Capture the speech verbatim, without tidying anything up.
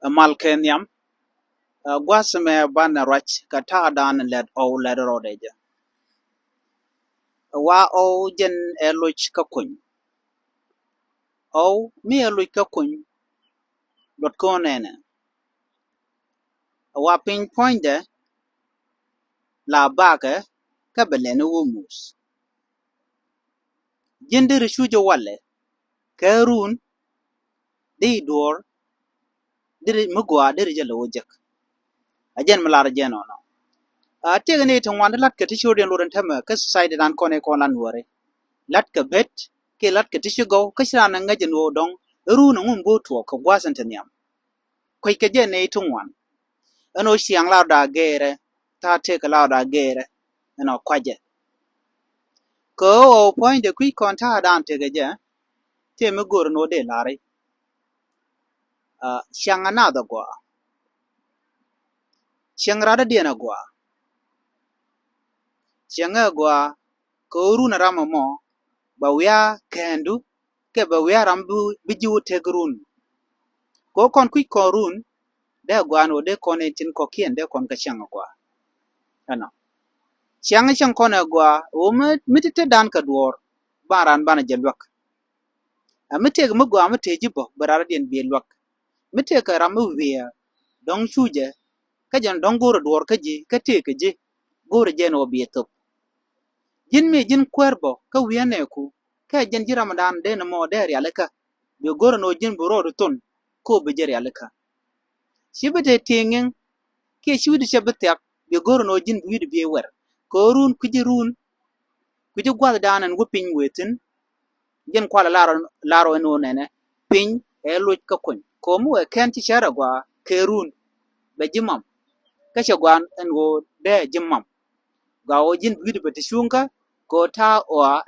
Ɛ mal kɛ nhiam. Ɛ gua̱th mɛ banɛ ruac kɛ ta̱a̱ dan lɛt ɔw lɛt rɔɔdɛ jɛ. Ɛ wa ɔw jɛn ɛ loc kä kuny. Ɔw mi ɛ loc kä kuny. Luɔt kä nɛnɛ. Ɛ wa piny puɔ̱nydɛ la bakɛ kä bɛ lɛn i̱ wä muth. Ji̱n deri cucä walɛ kɛ run di duɔ̱ɔ̱r deri mi gɔaa deri jɛ lo̱w jek. A jɛn mi lar jɛn ɔnɔ. A tëëk ni ti ŋuan ti lat kɛ ti cio̱r diɛn luɔt in tämɛ kä society dan kɔn i̱ kɔn lan wääri. Lat kɛ bet kiɛ lat kɛ ti ci gɔw kä ci ran ŋäc in ɣöö dɔ̱ŋ run aŋun bo̱o̱ tuɔɔk kɛ gua̱th in ti nhiam. Kuec kɛ jɛ nɛy ti ŋuan. Ɛn ɣöö ciaŋ la daa gɛɛrɛ, ta̱a̱ tëëkɛ la daa gɛɛrɛ ɛn ɣöö kuacɛ. Kɛ ɣöö puɔ̱nydɛ kui̱c kɔn ta̱a̱ daan tëëkɛ jɛ, tëë mi go̱o̱r ɛn ɣöö dee la̱ri. Ciaŋ anath agɔaa. Ciaŋ radädiɛn agɔaa. Ciaŋ agɔaa kɛ ɣöö run ɛ ram ɛmɔ ba wiaa kɛɛndu kɛ bɛ wiaa ram bi ji̱ wä tek run. Kɛ ɣöö kɔn kui̱c kɔn run dee gɔaa ni wä dee kɔn in tin kɔ̱kiɛn dee kɔn kä cäŋ agɔaa. Ɛnɔ cäŋ cäŋ kɔn agɔaa wä mi ti te dan kɛ duɔɔr ban ran banɛ jɛ luäk. Ɛ mi tëëk mi gɔaa mi tëë ji̱ bä bɛ ran rɔ̱diɛn biɛ luäk. Mi tëëk kɛ ram mi wiee dɔ̱ŋ cucɛ kä jɛn dɔ̱ŋ go̱o̱rɛ duɔɔr kä ji̱ kä tëëk kɛ ji̱ go̱o̱rɛ jɛn wä biɛ thop. Ji̱n mi ji̱n kuäär bä kä wiee nɛɛku kä jɛn ji̱ ramadan dee ni mɔ dee rialikä. Bi go̱r ɛn ɣöö ji̱n bi rɔɔdu thon kä bi jɛ rialikä. Ci bi te ti̱i̱ŋ kiɛ ci wi̱cdu cɛ bi thiak bi go̱r ɛn ɣöö ji̱n bi wi̱cdu bi wɛr. Kɛ ɣöö run kui̱ci run kui̱ci gua̱thdan ɛn wä piny wëë thi̱n. Jɛn kualɛ lar lar ɛn ɣöö nɛnɛ piny ɛ loc kä kuny kɛ ɣöö mi wëë kɛn ci cär ɛ gɔaa kɛ run bɛ ji̱ mam. Kä cɛ gɔaa ɛn ɣöö dee ji̱ mam gɔaa ɣöö ji̱n bi wi̱cdu bɛ te cuŋkä kɛ ɣöö ta̱a̱ ɣɔaa.